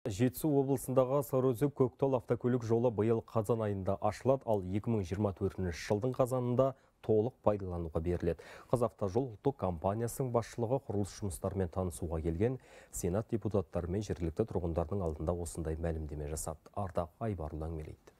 Жетісу облысындағы Сарыөзек Көктал автокөлік жолы биыл қазан айында ашылады, ал 2024 жылдың қазанында толық пайдалануға беріледі. Қазавтожол ұлттық компаниясының басшылығы құрылыс жұмыстарымен танысуға келген Сенат депутаттары мен жергілікті тұрғындардың алдында осындай мәлімдеме жасады. Ардақ Айбарұлы әңгімелейді.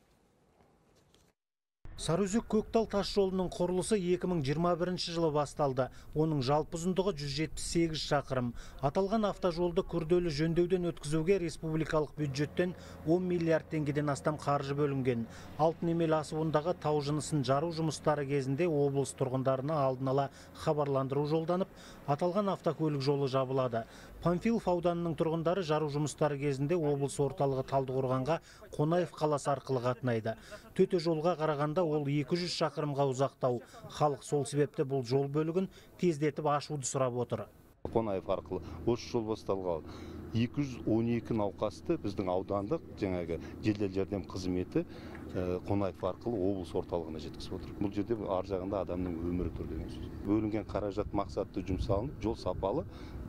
Сарыөзек Көктал тас жолының құрылысы 2021 жылы басталды. Оның жалпы ұзындығы 178 шақырым. Аталған автожолды күрделі жөндеуден өткізуге республикалық бюджеттен 10 миллиард теңгеден астам қаржы бөлінген. Алтын Емел асуындағы тау жынысын жару жұмыстары кезінде облыс тұрғындарына алдын ала хабарландыру жолданып, аталған автокөлік жолы жабылады. Панфилов ауданының тұрғындары жару жұмыстары кезінде облыс орталығы Талдықорғанға Қонаев қаласы арқылы қатынайды. Төте жолға қарағанда ол 200 шақырымға ұзақтау. Халық сол себепті бұл жол бөлігін тездетіп ашуды сұрап отыр. Қонаев арқылы осы жол басталғалы 212 науқасты біздің аудандық жаңағы жедел жәрдем қызметі Қонаев арқылы облыс орталығына жеткізіп отыр. Бұл жерде ар жағында адамның өмірі тұр деген сөз. Бөлінген қаражат мақсатты жұмсалынып, жол сапалы,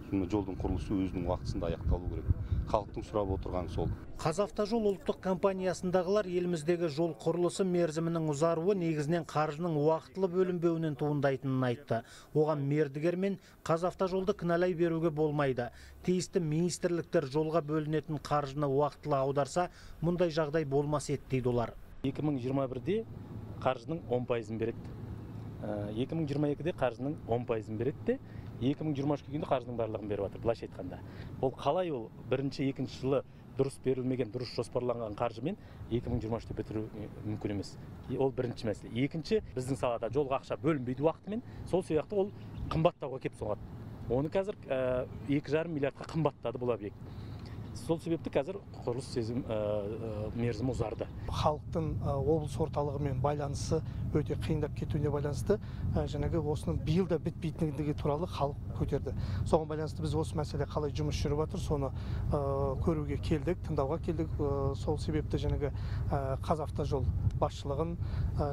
жолдың құрылысы өзінің уақытысында аяқталу керек. Халықтың сұрап отырғаны сол. Қазавтожол ұлттық компаниясындағылар еліміздегі жол құрылысы мерзімінің ұзаруы негізінен қаржының уақытылы бөлінбеуінен туындайтынын айтты. Оған мердігер мен Қазавтожолды кінәлай беруге болмайды. Тиісті министрліктер жолға бөлінетін қаржыны уақытылы аударса, мұндай жағдай болмас еді дейді олар. 2021-де қаржының 10%-ын береді. 2022-де қаржының 10%-ын береді де, 2023-ке келгенде қаржының барлығын беріп жатыр, былайша айтқанда. Ол қалай ол бірінші, екінші жылы дұрыс берілмеген, дұрыс жоспарланған қаржымен 2023-те бітіру мүмкін емес. Ол бірінші мәселе. Екінші, біздің салада жолға ақша бөлінбейді уақытымен, сол себепті ол қымбаттауға келіп соғады. Оны қазір 2,5 миллиардқа қымбаттады бұл объект. Сол себепті қазір құрылыс мерзімі ұзарды. Халықтың облыс орталығымен байланысы өте қиындап кетуіне байланысты жаңағы осының биыл да бітпейтіндігі туралы халық көтерді. Соған байланысты біз осы мәселе қалай жұмыс жүріп жатыр, соны көруге келдік, тыңдауға келдік. Сол себепті жаңағы Қазавтожол басшылығын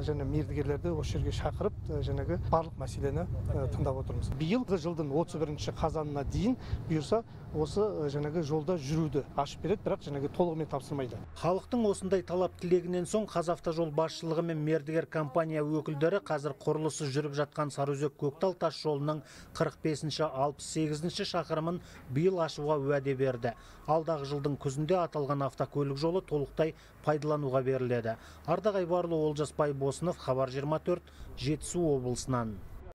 және мердігерлерді осы жерге шақырып, жаңағы барлық мәселені тыңдап отырмыз. Биылғы жылдың 31 қазанына дейін бұйырса осы жаңағы жолда жүруді ашып береді, бірақ жаңағы толығымен тапсырмайды. Халықтың осындай талап тілегінен соң Қазавтожол басшылығы мен мердігер компания өкілдері қазір құрылысы жүріп жатқан Сарыөзек Көктал тас жолының 45-ші 68-ші шақырымын биыл ашуға уәде берді. Алдағы жылдың күзінде аталған автокөлік жолы толықтай пайдалануға беріледі. Ардақ Айбарұлы, Олжас Байбосынов, Хабар 24, Жетісу облысынан.